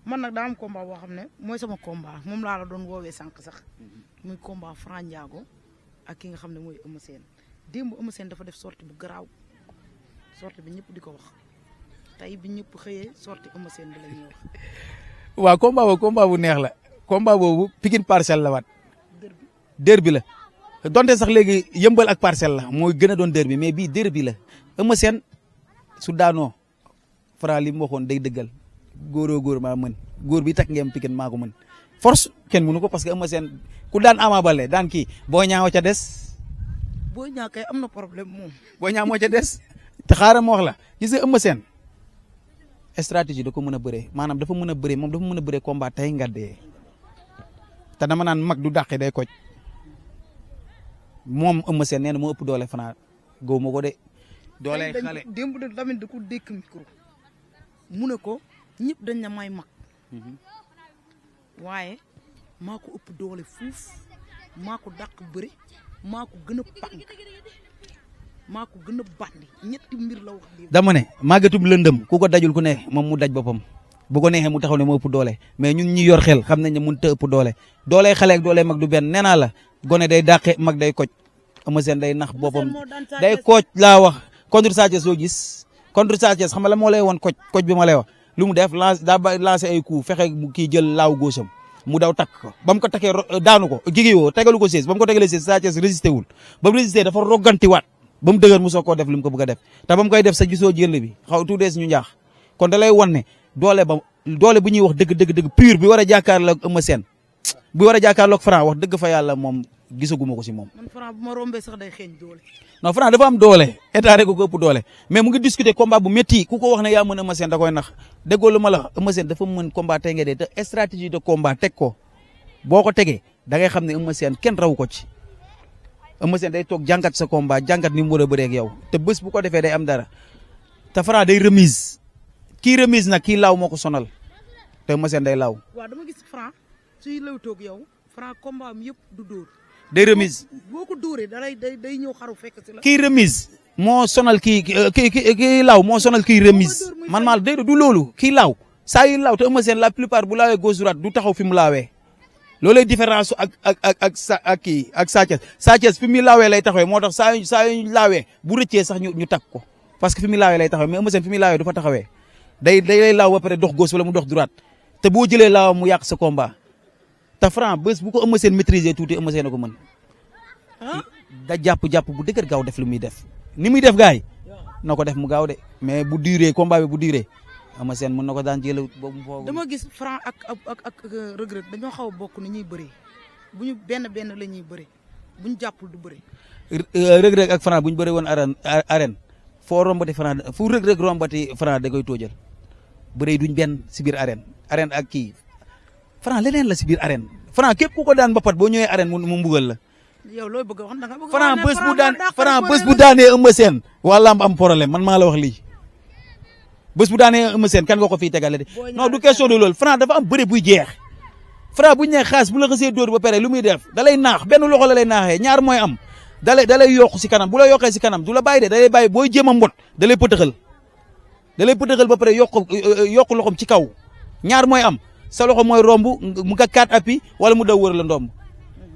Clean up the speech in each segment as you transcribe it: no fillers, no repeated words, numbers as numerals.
man nag daa am combat boo xam ne mooy sama combat moom laa la doon woowee sànq sax muy combat Franc Ndiago ak ki nga xam ne mooy Eumeu Sène démb Eumeu Sène dafa def sortie bu garaaw sortie bi ñëpp di ko wax tey bi ñëpp xëyee sortie Eumeu Sène bi la ñuy wax. waaw combat bu neex la combat boobu Pikine Parcelles la waat derby la donte sax léegi yëmbal ak Parcelles la mooy gën a doon derby mais bii derby la Eumeu Sène su daanoo Franc li mu waxoon day dëggal góoroo góor maa mën góor bi takk ngeen Pikine maa ko mën force kenn mënu ko parce que Eumeu Sène ku daan Ama Baldé daan kii Boy Niang ca des. Boy Niang kay am na problème moom. Boy Niang moo ca des te xaaral ma wax la gis nga Eumeu Sène stratégie da ko mën a bëree maanaam dafa mën a bëree moom dafa mën a bëree combat tey nga dee te dama naan mag du dàqe day koj moom Eumeu Sène nee na moo ëpp doole Franc góob ma ko de. doole xale démb de tamit da ko dékk micro mu ne ko ñëpp dañ na may mag waaye maa ko ëpp doole fuuf maa ko dàq bëri maa ko gën a bandi maa ko gën a bandi ñetti mbir la wax. dama ne màggatub lëndëm ku ko dajul ku ne moom mu daj boppam bu ko neexee mu taxaw ne moo ëpp doole mais ñun ñi yor xel xam nañ ne mënut a ëpp doole doole xale ak doole mag du benn nee naa la gone day dàqe mag day koj Eumeu Sène day nax boppam day koj laa wax. contre Sa Thiès soo gis contre Sa Thiès xam nga la moo lay woon koj bi ma lay wax lu mu def daa lancé ay coups fexe kii jël laaw góosam mu daw takk ko ba mu ko takkee daanu ko jigi woo tegalu ko siis ba mu ko tegalee siis Sa Thiès résisté wul ba mu résisté dafa roggantiwaat ba mu dëgër mu soog koo def li mu ko bëgg a def te ba mu koy def sa gisoo jël bi xaw tuutees ñu njaax kon da lay wan ne doole bu ñuy wax dëgg pur bi war a jàkkaarloog Eumeu Sène bi war a jàkkaarloog Franc wax dëgg fa yàlla moom gisaguma ko si moom. man Franc bu ma rombee sax day xeeñ doole. non Franc dafa am doole état rek ko ëpp doole mais mu ngi discuter combat bu métti ku ko wax ne yaa mën Eumeu Sène da koy nax déggoo lu ma la wax Eumeu Sène dafa mën combat tey nga dee te stratégie de combat teg ko boo ko tegee da ngay xam ne Eumeu Sène kenn raw ko ci Eumeu Sène day toog jàngat sa combat jàngat ni mu war a bëree ak yow te bés bu ko defee day am dara te Franc day remise kii remise nag kii laaw moo ko sonal te Eumeu Sène day laaw. waaw dama gis Franc suy lëw toog yow Franc combat am yëpp du dóor. day remise boo ko dóoree day ñëw xaru fekk si la. kii remise moo sonal kii laaw moo sonal kii remise man maa day du loolu kii laaw saa yu laaw te Eumeu Sène la plupart bu laawee gauche droite du taxaw fi mu laawee loolay différence ak Sa Thiès Sa Thiès fi muy laawee lay taxawee moo tax saa yu laawee bu rëccee sax ñu takk ko parce que fi muy laawee lay taxawee mais Eumeu Sène fi muy laawee du fa taxawee day lay laaw ba pare dox gauche wala mu dox droite te boo jëlee laaw mu yàq sa combat. te Franc bés bu ko Eumeu Sène maîtriser tuuti Eumeu Sène ko mën da jàpp bu dëgër gaaw def lu muy def ni muy def gaay na ko def mu gaaw de mais bu duré combat bi bu duré Eumeu Sène mën na ko daan jël boobu foofu. dama gis Franc ak Reug Reug dañoo xaw a bokk ni ñuy bëree bu ñu benn la ñuy bëree bu ñu jàppul du bëree. Reug Reug ak Franc bu ñu bëree woon arène foo rombati Franc fu Reug Reug rombati Franc da koy toojal bëree duñ benn si biir arène ak kii. Franc leneen la si biir arène Franc képp ku ko daan mbapat boo ñëwee arène mu mbugal la. yow looy bëgg a wax danga bëgg Franc bés bu daanee Eumeu Sène wala am problème man maa la wax lii bés bu daanee Eumeu Sène kan nga ko fiy tegale de non du question de loolu Franc dafa am bëre buy jeex Franc bu ñu nee xaas bu la xasee dóor ba pare lu muy def da lay naax benn loxo la lay naaxee ñaar mooy am da lay yokk si kanam bu la yokkee si kanam du la bàyyi de da lay bàyyi booy jéem a mbot da lay pëtëxal ba pare yokk loxom ci kaw ñaar mooy am sa loxo mooy romb mu nga 4 appuis wala mu daw wër la ndomb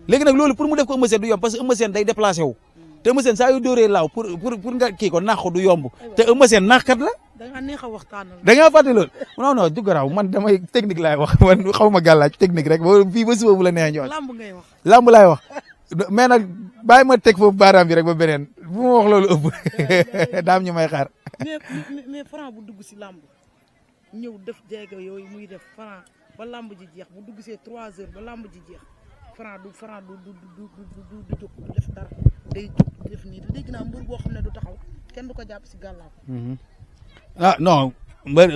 léegi nag loolu pour mu def ko Eumeu Sène du yomb parce que Eumeu Sène day déplacé wu te Eumeu Sène saa yu dóoree laaw pour nga kii ko naax ko du yomb te Eumeu Sène naaxkat la. da nga neex a waxtaanal. da ngaa fàtte loolu non du garaaw man damay technique laay wax man xaw ma gàllaaj technique rek ba fii ba suba bu la neex ñëwaat. lamb ngay wax. lamb laay wax mais nag bàyyi ma teg foofu baaraam bi rek ba beneen bu ma wax loolu ëpp daam ñu may xaar. mais Franc bu dugg si lamb ñëw def jéego yooyu muy def Franc ba lamb ji jeex bu dugg see 3 heures ba lamb ji jeex Franc du jóg du def dara day jóg def nii dégg naa mbër boo xam ne du taxaw kenn du ko jàpp si gàllaaj. ah non mbër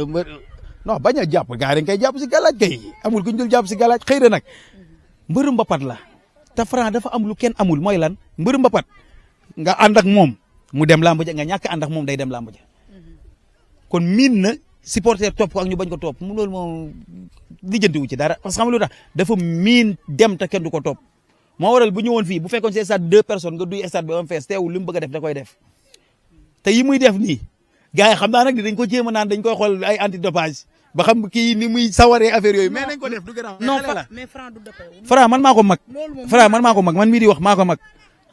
non bañ a jàpp gars yi dañ koy jàpp si gàllaaj kay amul ku ñu dul jàpp si gàllaaj xëy na nag mbëru mbapat la te Franc dafa am lu kenn amul mooy lan mbëru mbapat nga ànd ak moom mu dem lamb ja nga ñàkk ànd ak moom day dem lamb ja kon miin na supporter topp ko ak ñu bañ ko topp mu loolu moom lijjantiwu ci dara parce que xam nga lu tax dafa miin dem te kenn du ko topp moo waral bu ñëwoon fii bu fekkoon si stade 2 personnes nga duy stade bi am fees teewul li mu bëgg a def da koy def te yi muy def nii gars yi xam naa nag dañ ko jéem a naan dañ koy xool ay antidopage ba xam kii ni muy sawaree affaire yooyu mais nañ ko def du gën a non mais Franc du dëppee Franc man maa ko mag loolu moom Franc man maa ko mag man mii di wax maa ko mag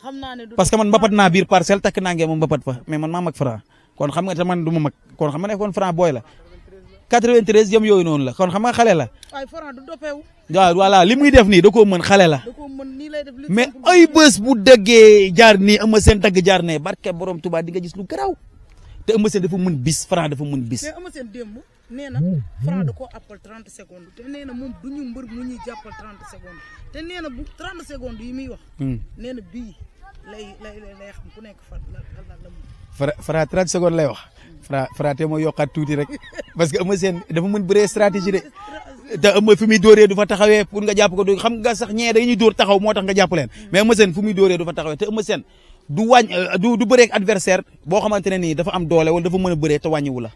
xam naa ne du parce que man mbapat naa biir parcelle takk naa ngeen moom mbapat fa mais man maa mag Franc kon xam nga te man du ma mag kon xam nga ne kon Franc booy la 93 jëm yooyu noonu la kon xam nga xale la waaye Franc du doppeewu waaw voilà li muy def nii da koo mën xale la da ko mën nii lay def li mais ay bés bu dëggee jaar nii Eumeu Sène dagg jaar ne barke borom Tuubaa di nga gis lu garaaw te Eumeu Sène dafa mën bis Franc dafa mën bis mais Eumeu Sène démb nee na Franc da koo appal 30 secondes te nee na moom du ñu mbër mu ñuy jàppal 30 secondes te nee na bu 30 secondes yi muy wax nee na bii lay xam ku nekk fan la Franc 30 secondes lay wax Franc te moo yokkaat tuuti rek parce que Eumeu Sène dafa mën bëree stratégie de te Eumeu fi muy dóoree du fa taxawee pour nga jàpp ko du xam nga sax ñee dañuy dóor taxaw moo tax nga jàpp leen mais Eumeu Sène fu muy dóoree du fa taxawee te Eumeu Sène du du bëreeg adversaire boo xamante ne nii dafa am doole wala dafa mën a bëree te wàññiwu la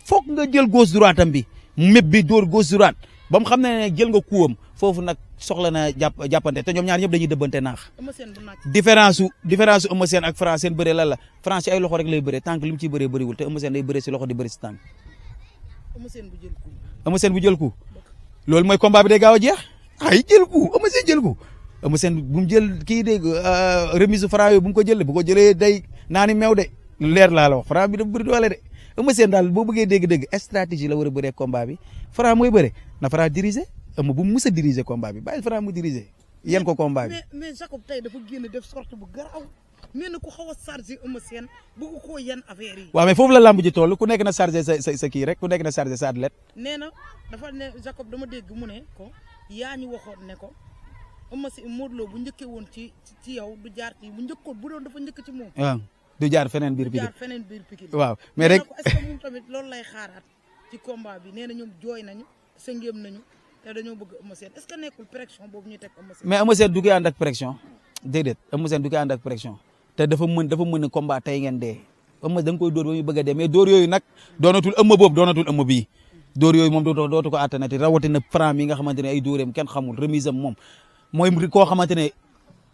foog nga jël gauche droite am bi méb bi dóor gauche droite ba mu xam ne jël nga kuwam foofu nag soxla na jàppante te ñoom ñaar ñëpp dañuy dëbbante naax différence su Eumeu Sène ak Franc seen bëree lan la Franc si ay loxo rek lay bëree tànk li mu ciy bëree bëriwul te Eumeu Sène day bëree si loxo di bëri si tànk Eumeu Sène bu jël ku loolu mooy combat bi day gaaw a jeex ay jël ku Eumeu Sène jël ku Eumeu Sène bu mu jël kii de remise Franc yooyu bu mu ko jëlee bu ko jëlee day naani meew de lu leer laa la wax Franc bi dafa bëri doole de Eumeu Sène daal boo bëggee dégg-dégg stratégie la war a bëree combat bi Franc mooy bëre na Franc diriger Eumeu bu mu mës a diriger combat bi bàyyil Franc mu diriger yéen ko combat bi. mais Jacob tey dafa génn def sorte bu garaaw mel na ku xaw a chargé Eumeu Sène bëgg koo yan affaire yi. waaw mais foofu la lamb ji toll ku nekk na chargé sa kii rek ku nekk na chargé sa athlète. nee na dafa ne Jacob dama dégg mu ne ko yaa ñu waxoon ne ko Eumeu Sène Modou Lo bu njëkkee woon ci yow du jaar ci bu njëkkoon bu doon dafa njëkk ci moom. waaw du jaar feneen biir Pikine. du jaar feneen biir Pikine. waaw mais rek est-ce que moom tamit loolu lay xaaraat ci combat bi nee na ñoom jooy nañu sëngéem nañu te dañoo bëgg Eumeu Sène est-ce que nekkul pression boobu ñuy teg Eumeu Sène. mais Eumeu Sène du koy ànd ak pression déedéet Eumeu Sène du koy ànd ak pression te dafa mën a combat tey ngeen dee Eumeu da nga koy dóor ba muy bëgg a dee mais dóor yooyu nag doonatul Eumeu boobu doonatul Eumeu bii dóor yooyu moom dootu ko attanati rawatina Franc mi nga xamante ne ay dóoreem kenn xamul remise am moom mooy koo xamante ne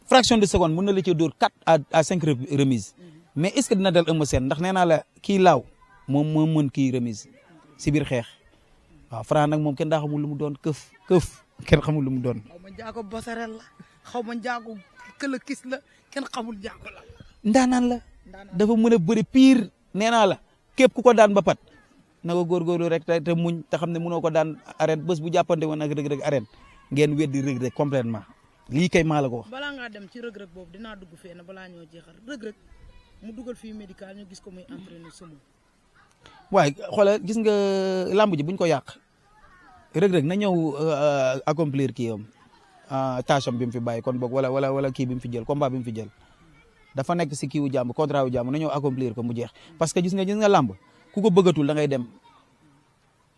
fraction de seconde mën na la ci dóor 4 à 5 remise mais est-ce que dina dal Eumeu Sène ndax nee naa la kii laaw moom moo mën kii remise si biir xeex waaw Franc nag moom kenn daa xamul lu mu doon këf kenn xamul lu mu doon. xaw ma jaago basarel la xaw ma jaago këla kis la kenn xamul jaago la. ndaanaan la dafa mën a bëri pire nee naa la képp ku ko daan ba pat na ko góorgóorlu rek te muñ te xam ne mënoo ko daan arène bés bu jàppante woon ak rëg-rëg arène ngeen weddi rëg-rëg complètement lii kay maa la ko wax. balaa ngaa dem ci rëg-rëg boobu dinaa dugg fee na balaa ñoo jeexal rëg-rëg mu dugal fii médical ñu gis ko muy entraîné sumul. waaye xoolal gis nga lamb ji buñ ko yàq rëg-rëg na ñëw accomplir kii am tâche am bi mu fi bàyyi kon boog wala kii bi mu fi jël combat bi mu fi jël dafa nekk si kii wu jàmm contrat wu jàmm na ñëw accomplir ko mu jeex parce que gis nga lamb ku ko bëggatul da ngay dem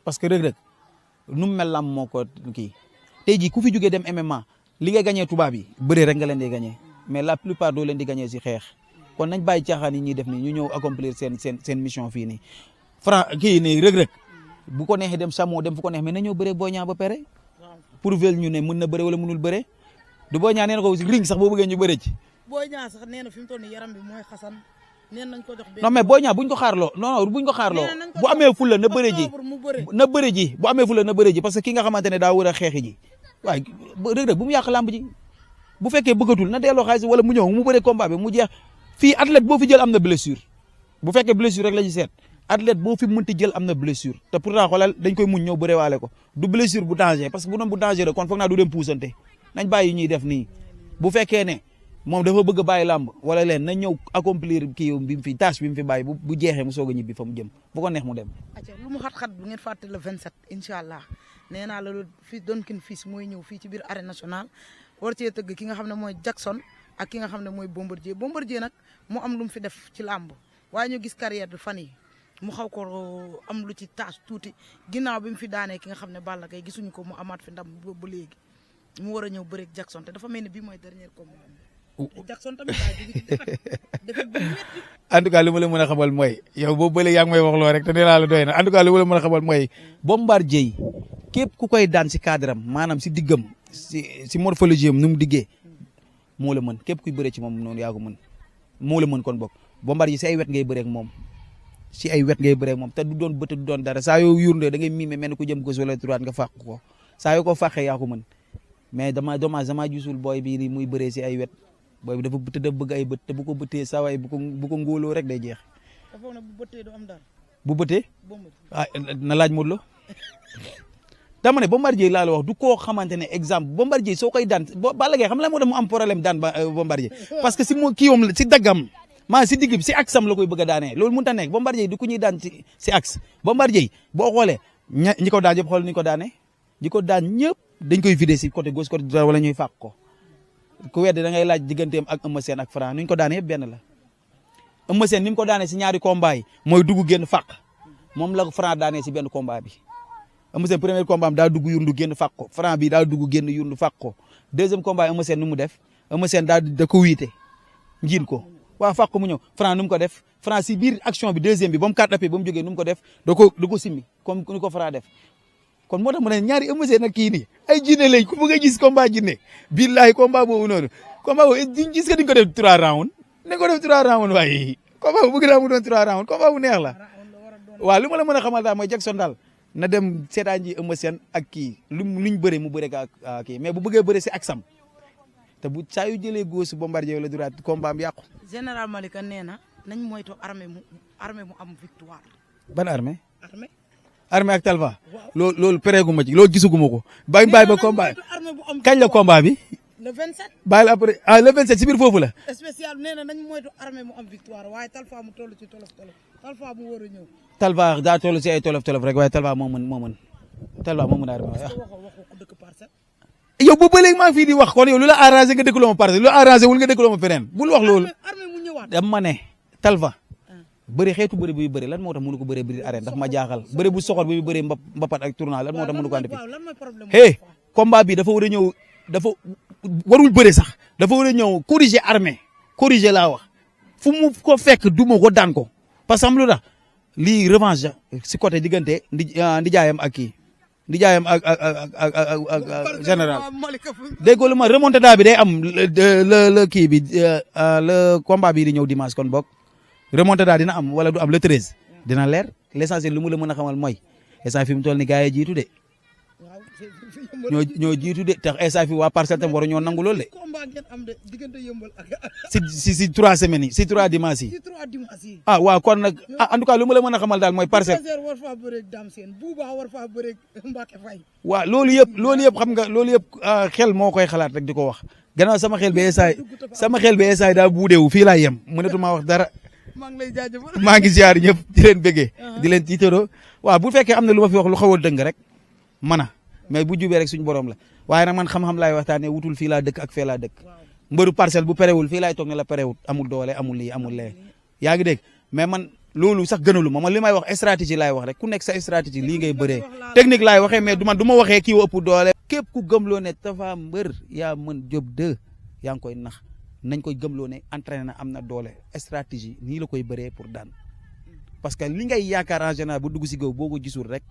parce que rëg-rëg nu mu mel lamb moo ko kii tey jii ku fi jógee dem MMA li ngay gagné tubaab yi bëree rek nga leen di gagné mais la plupart doo leen di gagné si xeex kon nañ bàyyi caaxaan yi ñuy def nii ñu ñëw accomplir seen mission fii nii Franc kii nii rëg-rëg bu ko neexee dem Samo dem fu ko neex mais na ñëw bëree Boy Niang ba pare pour vel ñu ne mën na bëre wala mënul bëre du Boy Niang nee na ko ring sax boo bëggee ñu bëre ci. Boy Niang sax nee na fi mu toll nii yaram bi mooy xasan nee nañ ko jox benn non mais Boy Niang buñ ko xaarloo non buñ ko xaarloo bu amee fulla na bëre ji na bëre ji bu amee fulla na bëre ji parce que ki nga xamante ne daa war a xeexi ji waaye rëg-rëg bu mu yàq lamb ji bu fekkee bëggatul na delloo xaalis wala mu ñëw mu bëre combat bi mu jeex fii athlète boo fi jël am na blessure bu fekkee blessure rek la ñu seet athlète boo fi mënti jël am na blessure te pourtant xoolal dañ koy muñ ñëw bëre waale ko du blessure bu danger parce que bu doon bu danger kon foog naa du dem puusante nañ bàyyi ñuy def nii bu fekkee ne moom dafa bëgg a bàyyi làmb wala leen na ñëw accomplir kii bi mu fi tâche bi mu fi bàyyi bu jeexee mu soog a ñibbi fa mu jëm bu ko neex mu dem. acca lu mu xat-xat bu ngeen fàtte le 27 incha allah nee naa la loolu fii Donkin fils mooy ñëw fii ci biir arène nationale war cee tëgg ki nga xam ne mooy Jackson ak ki nga xam ne mooy Bombardier nag mu am lu mu fi def ci làmb waaye ñu gis carrière bi fan yi mu xaw ko am lu ci tâche tuuti ginnaaw bi mu fi daanee ki nga xam ne Balla Gaye gisuñu ko mu amaat fi ndam ba léegi mu war a ñëw bëreeg Jackson te dafa mel ni bii mooy dernier combat Jackson tamit dafa métti. en tout cas li ma la mën a xamal mooy yow boo bële yaa ngi may wax loo rek te nee naa la doy na en tout cas li ma la mën a xamal mooy Bombardier képp ku koy daan si cadre am maanaam si diggam si morphologie am nu mu diggee moo la mën képp kuy bëree ci moom noonu yaa ko mën moo la mën kon bokk Bombardier si ay wet ngay bëree ak moom si ay wet ngay bëree moom te du doon bët du doon dara saa yoo yurnde da ngay miime mel ni ku jëm gauche wala droite nga fàq ko saa yoo ko fàqee yaa ko mën mais dama gisul booy bii nii muy bëree si ay wet booy bi dafa bëgg ay bët te bu ko bëttee saa waay bu ko ngóoloo rek day jeex. bu bëttee ah na laaj Modou Lo dama ne Bombardier laa la wax du koo xamante ne exemple Bombardier soo koy daan Balla Gaye xam la moo tax mu am problème daan Bombardier parce que si mu kii woom si daggam maa si digg bi si axe am la koy bëgg a daanee loolu mënut a nekk Bombardier du ku ñuy daan si axe Bombardier boo xoolee ñi ko daan yëpp xool ni ko daanee ñi ko daan ñëpp dañ koy vidé si côté gauche côté droit wala ñuy fàq ko ku wedd da ngay laaj digganteem ak Eumeu Sène ak Franc nuñ ko daanee yëpp benn la Eumeu Sène ni mu ko daanee si ñaari combat yi mooy dugg génn fàq moom la Franc daanee si benn combat bi Eumeu Sène premier combat am daa dugg yundu génn fàq ko Franc bi daa dugg génn yundu fàq ko deuxième combat Eumeu Sène nu mu def Eumeu Sène da ko wiite njiin ko waaw fàq ko mu ñëw Franc nu mu ko def Franc si biir action bi deuxième bi ba mu kàtt appui ba mu jógee nu mu ko def da ko simmi comme ni ko Franc def kon moo tax mu ne ñaari Eumeu Sène nag kii nii ay jinne lañ ku bëgg a gis combat jinne billahi combat boobu noonu combat boobu gis nga diñ ko def 3 rounds nañ ko def 3 rounds waaye combat bu bëgg naa mu doon 3 rounds combat bu neex la waaw li ma la mën a xamal daal mooy Jackson daal na dem seetaan ji Eumeu Sène ak kii luñ bëre mu bëre ak kii mais bu bëggee bëre si ak sam te bu saa yu jëlee góosu Bombardier wala droite combat am yàqu. général Malika nee na nañ moytu armée mu am victoire. ban armée. armée ak Talfa. loolu pérégu ma ci loolu gisuguma ko. bàyyi ba combat kañ la combat bi. le 27. bàyyi la après le 27 si biir foofu la. spécial nee na nañ moytu armée mu am victoire waaye Talfa mu toll ci tolof Talfa mu war a ñëw. Talfa daa toll si ay tolof rek waaye Talfa moo mën Talfa moo mën a armée. yow bu ba léegi maa ngi fii di wax kon yow lu la arrangé nga dëkkaloo ma Parcelles lu la arrangé wul nga dëkkaloo ma feneen bul wax loolu. armée mu ñëwaat dama ne Talfa. bëri xeetu bëri buy bëri lan moo tax mënu ko bëree biir arène ndax ma jaaxal bëri bu soxor bi bëri mbapat ak tournoi lan moo tax mënu ko andi fi combat bi dafa war a ñëw dafa warul bëre sax dafa war a ñëw corriger armée corriger laa wax fu mu ko fekk duma ko daan ko parce que am lu tax lii revanche si côté diggante ndijaayam ak kii ndijaayam ak général déggoo lu ma remontada bi day am le kii bi le combat bi di ñëw dimanche kon bokk remontada dina am wala du am le 13 dina leer l'essentiel lu mu la mën a xamal mooy instant fi mu toll ni gars yi jiitu de ñoo jiitu de tax instant fi waa Parcelles tam waru ñoo nangu loolu de si 3 semaines yi si 3 dimanches yi ah waaw kon nag en tout cas lu mu la mën a xamal daal mooy Parcelles waaw loolu yëpp xam nga loolu yëpp xel moo koy xalaat rek di ko wax gannaaw sama xel bi esaay daa buudeewu fii laa yem mënatuma wax dara maa ngi ziar ñëpp di leen bëggee di leen tiitaroo waaw bu fekkee am na lu ma fi wax lu xaw a dëng rek mais bu jubee rek suñu borom la waaye nag man xam-xam laay waxtaanee wutul fii laa dëkk ak fee laa dëkk mbëru Parcelles bu perewul fii laay toog ne la perewul amul doole amul lii amul lee yaa ngi dégg mais man loolu sax gënalu ma man li may wax stratégie laay wax rek ku nekk sa stratégie lii ngay bëree technique laay waxee mais du ma waxee kii ëpp doole képp ku gëmloo ne Tapha Mbeur yaa mën Diop 2 yaa ngi koy nax nañ koy gëmloo ne entraîné na am na doole stratégie nii la koy bëree pour daan parce que li ngay yaakaar en général bu dugg si gaw boo ko gisul rek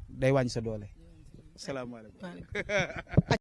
day wàññi sa doole salaamaaleykum